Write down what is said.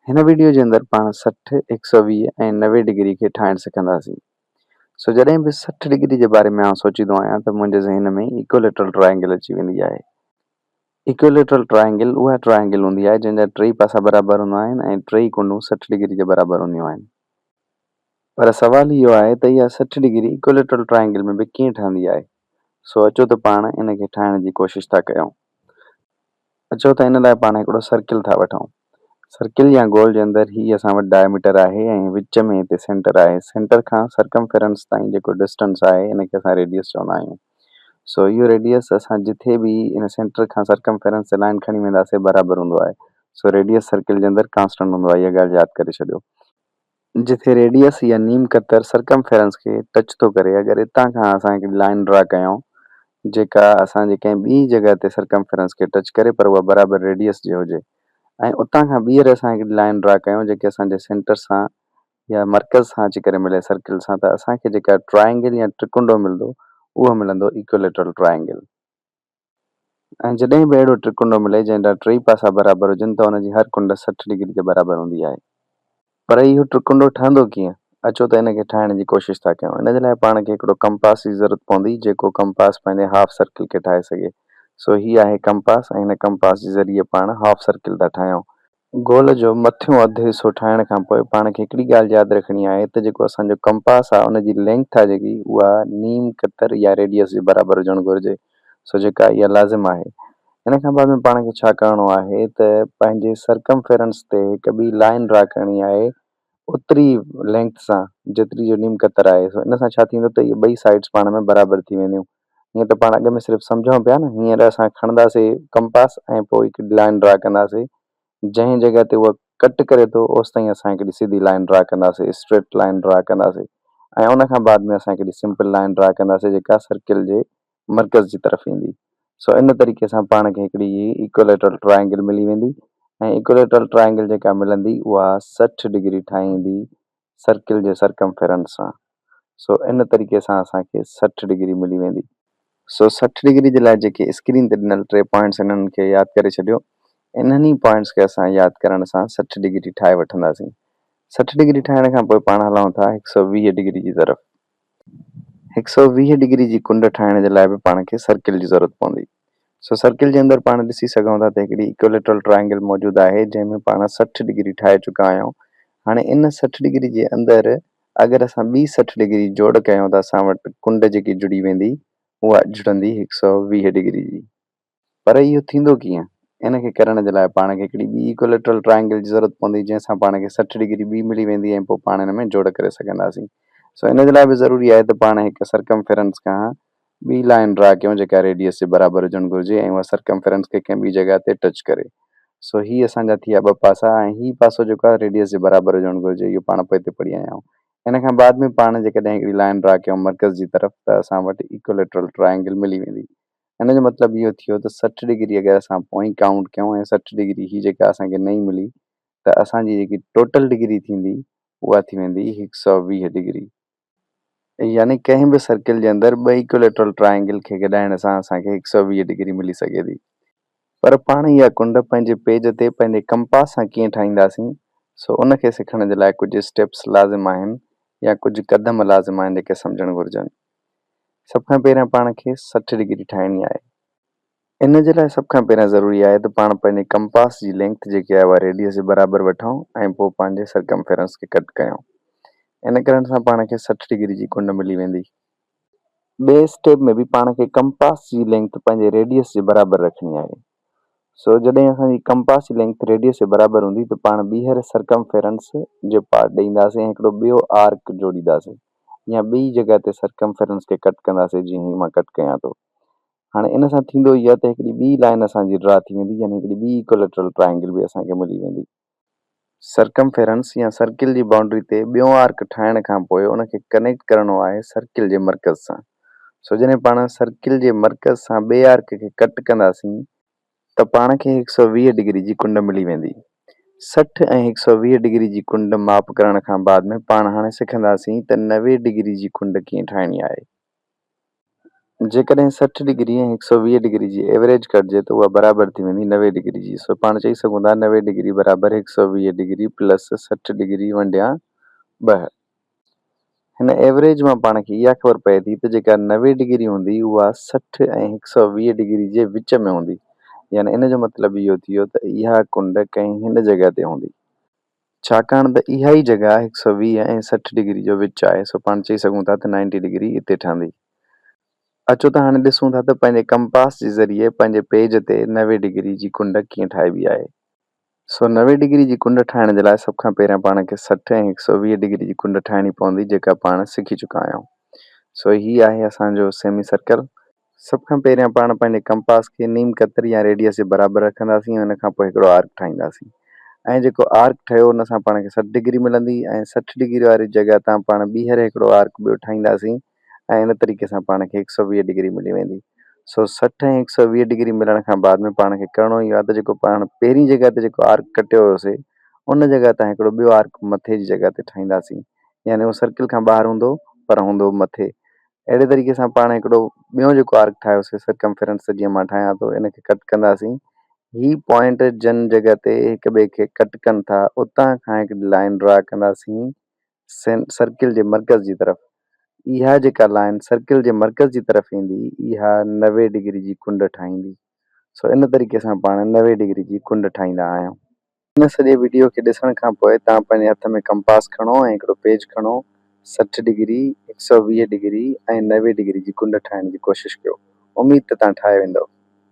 هن وڊيو جي اندر پاڻ 60، 120 ۽ 90 ڊگري کي ٺاهڻ سکنداسين. سو جڏهن به 60 ڊگري جي باري ۾ آئون سوچيندو آهيان ته منهنجي ذهن ۾ ايڪوليٽرل ٽرائينگل اچي ويندي آهي. ايڪوليٽرل ٽرائينگل اها ٽرائينگل هوندي آهي جنهن جا ٽيئي پاسا برابر هوندا آهن ۽ ٽيئي ڪنڊون 60 ڊگري جي برابر هونديون آهن. پر سوال اهو آهي ته اها 60 ڊگري ايڪوليٽرل ٽرائينگل ۾ به ڪيئن ٺهندي آهي؟ سو اچو ته پاڻ ان کي ٺاهڻ جي ڪوشش ٿا ڪيون. اچو ته ان لاء پاڻ هڪڙو سرڪل ٿا وٺون. سرڪل يا گول جي اندر هي اسان وٽ ڊائميٽر آهي ۽ وچ ۾ هتي سينٽر آهي. سينٽر کان سرڪمفيرنس تائين جيڪو ڊسٽنس آهي ان کي اسان ريڊيس چوندا آهيون. سو اهو ريڊيس اسان جٿي به ان سينٽر کان سرڪمفيرنس تي لائن کڻي وينداسي برابر هوندو آهي. سو ريڊيس سرڪل جي اندر ڪانسٽنٽ هوندو آهي اها ڳالهه ياد ڪري ڇڏيو. جٿي ريڊيس يا نيم قطر سرڪمفيرنس کي ٽچ ٿو ڪري اگر اتان کان اسان هڪڙي لائن ڊرا ڪيون جيڪا اسان جي ڪنهن ٻي جڳهه تي سرڪمفيرنس کي ٽچ ڪري پر اها برابر ريڊيس جي هجي ۽ اتان کان ٻيهر اسان هڪڙي لائن ڊرا ڪيون جيڪي اسان جي سينٽر سان يا مرڪز سان اچي ڪري ملي سرڪل سان ته اسان کي جيڪا ٽرائينگل يا ٽرڪنڊو ملندو اهو ملندو ايڪوليٽرل ٽرائينگل. ۽ جڏهن به اهڙو ٽرڪنڊو ملي جنهن جا ٽيئي پاسا برابر هجن ته ان جي هر ڪنڊ 60 ڊگري جي برابر هوندي آهي. پر اهو ٽرڪنڊو ٺهندو ڪيئن؟ اچو ته ان کي ٺاهڻ جي ڪوشش ٿا ڪيون. ان جي لاء پاڻ کي هڪڙو ڪمپاس جي ضرورت پوندي جيڪو ڪمپاس پنهنجي هاف سرڪل کي ٺاهي سگهي. سو هي آهي ڪمپاس ۽ هن ڪمپاس جي ذريعي پاڻ هاف سرڪل ٿا ٺاهيون. گول جو مٿيون اڌ حصو ٺاهڻ کان پوء پاڻ کي هڪڙي ڳالهه ياد رکڻي آهي ته جيڪو اسان جو ڪمپاس آهي ان جي لينگٿ آهي جيڪي اها نيم قطر يا ريڊيس جي برابر هجڻ گهرجي سو جيڪا اها لازم آهي. ان کان بعد ۾ پاڻ کي ڇا ڪرڻو آهي ته پنهنجي سرڪمفيرنس تي هڪ ٻي لائين ڊرا ڪرڻي آهي اوتري لينگٿ سان جيتري جو نيم قطر آهي سو ان سان ڇا ٿيندو ته اهي ٻئي سائيڊس پاڻ ۾ برابر ٿي وينديون. هيئن ته پاڻ اڳ ۾ صرف سمجهون پيا نه، هينئر اسان کڻنداسي ڪمپاس ۽ پوء هڪ لائين ڊرا ڪنداسي، جنهن جڳهه تي اها ڪٽ ڪري ٿو اوستائين اسان هڪڙي سڌي لائين ڊرا ڪنداسي، اسٽريٽ لائين ڊرا ڪنداسي ۽ ان کان بعد ۾ اسان هڪڙي سمپل لائين ڊرا ڪنداسي جيڪا سرڪل جي مرڪز جي طرف ايندي. سو ان طريقي سان پاڻ کي هڪڙي هي ايڪوليٽرل ٽرائينگل ملي ويندي ۽ ايڪوليٽرل ٽرائينگل جيڪا ملندي اها 60 ڊگري ٺاهيندي سرڪل جي سرڪمفيرنس سان. سو ان طريقي سان اسان کي 60 ڊگري ملي ويندي. سو 60 ڊگري جي لاء جيڪي اسڪرين تي ڏنل ٽي پوائنٽس آهن انهن کي ياد ڪري ڇڏيو. انهن ئي پوائنٽس کي اسان ياد ڪرڻ سان 60 ڊگري ٺاهي وٺنداسين. 60 ڊگري ٺاهڻ کان پوء پاڻ هلون ٿا 120 ڊگري جي طرف. 120 ڊگري جي ڪنڊ ٺاهڻ جي لاء به پاڻ کي سرڪل جي ضرورت پوندي. سو سرڪل جي اندر پاڻ ڏسي سگهون ٿا ته هڪڙي ايڪوليٽرل ٽرائينگل موجود آهي جنهن ۾ پاڻ 60 ڊگري ٺاهي چڪا آهيون. هاڻي ان 60 ڊگري جي اندر اگر اسان ٻي 60 ڊگري جوڙ ڪيون ته اسان وٽ ڪنڊ جيڪي جڙي ويندي اها جڙندي 120 ڊگري جي. پر اهو ٿيندو ڪيئن؟ ان کي ڪرڻ جي لاء پاڻ کي هڪڙي ٻي ايڪوليٽرل ٽرائينگل جي ضرورت پوندي جنهن سان پاڻ کي 60 ڊگري ٻي ملي ويندي ۽ پوء پاڻ ان ۾ جوڙ ڪري سگهنداسين. سو ان جي لاء به ضروري آهي ته پاڻ هڪ سرڪمفيرنس کان ٻي لائين ڊرا ڪيون جيڪا ريڊيس جي برابر هجڻ گهرجي ۽ اها سرڪمفيرنس کي ڪنهن ٻي جڳهه تي ٽچ ڪري. سو هي اسان جا ٿيا ٻه پاسا ۽ هي پاسو جيڪو آهي ريڊيس جي برابر هجڻ گهرجي اهو پاڻ پوئتي پڙهي آيا آهيون. ان کان بعد ۾ پاڻ جيڪڏهن هڪڙي لائين ڊرا ڪيون مرڪز جي طرف ته اسان وٽ ايڪوليٽرل ٽرائينگل ملي ويندي. ان جو مطلب اهو ٿيو ته 60 ڊگري اگر اسان پوئين ڪائونٽ ڪيون ۽ 60 ڊگري هي جيڪا اسان کي نئين ملي ته اسان جي جيڪي ٽوٽل ڊگري ٿيندي اها ٿي ويندي 120 ڊگري. يعني ڪنهن به سرڪل جي اندر ٻه ايڪوليٽرل ٽرائينگل کي گڏائڻ سان اسان کي 120 ڊگري ملي سگهي ٿي. پر پاڻ اها ڪنڊ پنهنجي پيج تي پنهنجي ڪمپاس سان ڪيئن ٺاهينداسين سو ان کي سکڻ جي لاء ڪجهه اسٽيپس لازم آهن يا ڪجهه قدم لازم آهن جيڪي سمجهڻ گهرجن. سڀ کان پهريان پاڻ کي 60 ڊگري ٺاهڻي آهي. ان جي لاء سڀ کان پهريان ضروري آهي ته پاڻ پنهنجي ڪمپاس جي لينگٿ جيڪي آهي اها ريڊيس جي برابر وٺون ۽ پوء پنهنجي سرڪمفيرنس کي ڪٽ ڪيون. ان ڪرڻ سان پاڻ کي 60 ڊگري جي ڪنڊ ملي ويندي. ٻئي اسٽيپ ۾ به پاڻ کي ڪمپاس جي لينگٿ پنهنجي ريڊيس جي برابر رکڻي آهي. سو جڏهن اسان جي ڪمپاس جي لينگٿ ريڊيس جي برابر هوندي ته پاڻ ٻيهر سرڪمفيرنس جو پارٽ ڏئينداسين ۽ هڪڙو ٻيو آرڪ جوڙينداسين يا ٻئي جڳهه تي سرڪمفيرنس کي ڪٽ ڪنداسين جيئن هي مان ڪٽ ڪيان ٿو. هاڻي ان سان ٿيندو اهو آهي ته هڪڙي ٻي لائين اسان جي ڊرا ٿي ويندي يعني هڪڙي ٻي ايڪوليٽرل ٽرائينگل به اسان کي ملي ويندي. سرڪمفيرنس يا سرڪل جي بائونڊري تي ٻيو آرڪ ٺاهڻ کان پوء ان کي ڪنيڪٽ ڪرڻو آهي سرڪل جي مرڪز سان. سو جڏهن پاڻ سرڪل جي مرڪز سان ٻئي آرڪ کي ڪٽ ڪنداسين ته پاڻ کي 120 ڊگري جي ڪنڊ ملي ويندي. 60 ۽ 120 ڊگري جي ڪنڊ ماپ ڪرڻ کان بعد ۾ پاڻ هاڻي سکنداسين ته 90 ڊگري جي ڪنڊ ڪيئن ٺاهڻي آهي. جيڪڏهن 60 ڊگري ۽ 120 ڊگري جي ايوريج ڪڍجي ته اها برابر ٿي ويندي 90 ڊگري جي. سو پاڻ چئي سگهون ٿا 90 ڊگري برابر 120 ڊگري پلس 60 ڊگري ونڊيان 2. هن ايوريج مان پاڻ کي اها خبر پئي ٿي ته جيڪا 90 ڊگري هوندي اها 60 ۽ 120 ڊگري جي وچ ۾ هوندي. يعني ان جو مطلب اهو ٿي ويو ته اها ڪنڊ ڪنهن هن جڳهه تي هوندي. ڇاڪاڻ ته اها ئي جڳهه 120 ۽ 60 ڊگري جو وچ آهي سو پاڻ چئي سگهون ٿا ته 90 ڊگري اتي ٺهندي. اچو ته هاڻي ڏسون ٿا ته پنهنجي ڪمپاس جي ذريعي پنهنجي پيج تي 90 ڊگري جي ڪنڊ ڪيئن ٺاهبي آهي. سو 90 ڊگري جي ڪنڊ ٺاهڻ جي لاء سڀ کان پهريان پاڻ کي 60 ۽ 120 ڊگري جي ڪنڊ ٺاهڻي پوندي جيڪا پاڻ سکي چڪا آهيون. سو هي آهي اسان جو سيمي سرڪل. سڀ کان پهريان پاڻ پنهنجي ڪمپاس کي نيم قطر يا ريڊيس جي برابر رکنداسين ۽ ان کان پوء هڪڙو آرڪ ٺاهينداسين ۽ جيڪو آرڪ ٺهيو ان سان پاڻ کي 60 ڊگري ملندي ۽ 60 ڊگري واري جڳهه تان پاڻ ٻيهر هڪڙو آرڪ ٻيو ٺاهينداسين ۽ ان طريقي سان پاڻ کي هڪ سئو 20 ڊگري ملي ويندي. سو 60 ۽ هڪ سئو 20 ڊگري ملڻ کان بعد ۾ پاڻ کي ڪرڻو اهو آهي ته جيڪو پاڻ پهرين جڳهه تي جيڪو آرڪ ڪٽيو هيوسي ان جڳهه تان هڪڙو ٻيو آرڪ مٿي جي جڳهه تي ٺاهينداسين يعني اهو سرڪل کان ٻاهر هوندو پر هوندو مٿي. اهڙي طريقي سان پاڻ هڪڙو ٻيو جيڪو آرڪ ٺاهيوسي سرڪمفرنس جيئن مان ٺاهيان ٿو ان کي ڪٽ ڪنداسين. هي پوائنٽ جن جڳهه تي هڪ ٻئي کي ڪٽ ڪن ٿا اتان کان هڪڙي لائين ڊرا ڪنداسين سرڪل جي مرڪز جي طرف. اها جيڪا لائين سرڪل جي مرڪز جي طرف ايندي اها 90 ڊگري جي ڪنڊ ٺاهيندي. سو ان طريقي سان پاڻ 90 ڊگري جي ڪنڊ ٺاهيندا آهيون. ان سڄي وڊيو کي ڏسڻ کان پوء توهان پنهنجي هٿ ۾ ڪمپاس کڻو ۽ هڪڙو پيج کڻو 60 ڊگري، 120 ڊگري ۽ 90 ڊگري جي ڪنڊ ٺاهڻ جي ڪوشش ڪيو. اميد ته توهان ٺاهي ويندؤ.